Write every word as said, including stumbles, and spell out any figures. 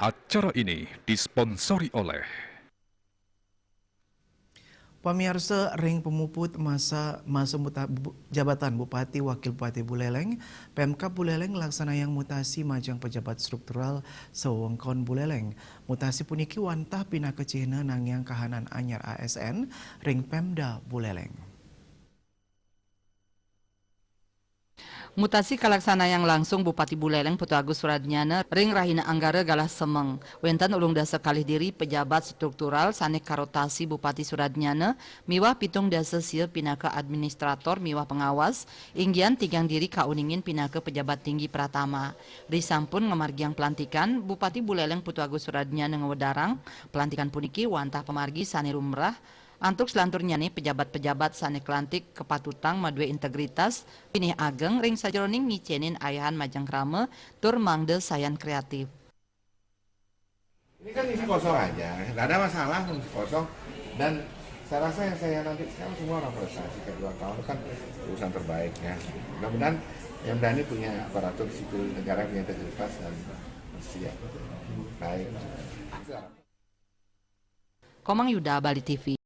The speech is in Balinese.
Acara ini disponsori oleh Pamiarsa, ring pamuput masa, masa muta-, bu-, jabatan Bupati Wakil Bupati Buleleng, Pemkab Buleleng nglaksanayang mutasi majeng pejabat struktural sawewengkon Buleleng. Mutasi puniki wantah pinaka cihna nangiang kahanan anyar A S N ring Pemda Buleleng. Mutasi kalaksanayang langsung Bupati Buleleng Putu Agus Suradnyana ring rahina Anggara galah semeng. Wenten ulung dasa kalih diri pejabat struktural sane karotasi Bupati Suradnyana miwah pitung dasa sia pinaka administrator miwah pengawas, inggian tigang diri kauningin pinaka pejabat tinggi pratama. Risampun ngamargiang pelantikan, Bupati Buleleng Putu Agus Suradnyana ngwedarang, pelantikan puniki wantah pamargi sane lumrah, antuk selanturnyane pejabat-pejabat sane kalantik kapatutang madue integritas, pinih ageng ring sajeroning ngicenin ayahan majeng krama, tur mangda sayan kreatif. Ini kan isi kosong aja, nggak ada masalah, isi kosong. Dan saya rasa yang saya nanti sekarang semua orang prestasi, kayak dua tahun itu kan urusan terbaik ya. Mudah-mudahan yang berani punya aparatur sipil negara punya integritas dan bersih ya. Baik. Komang Yuda, Bali T V.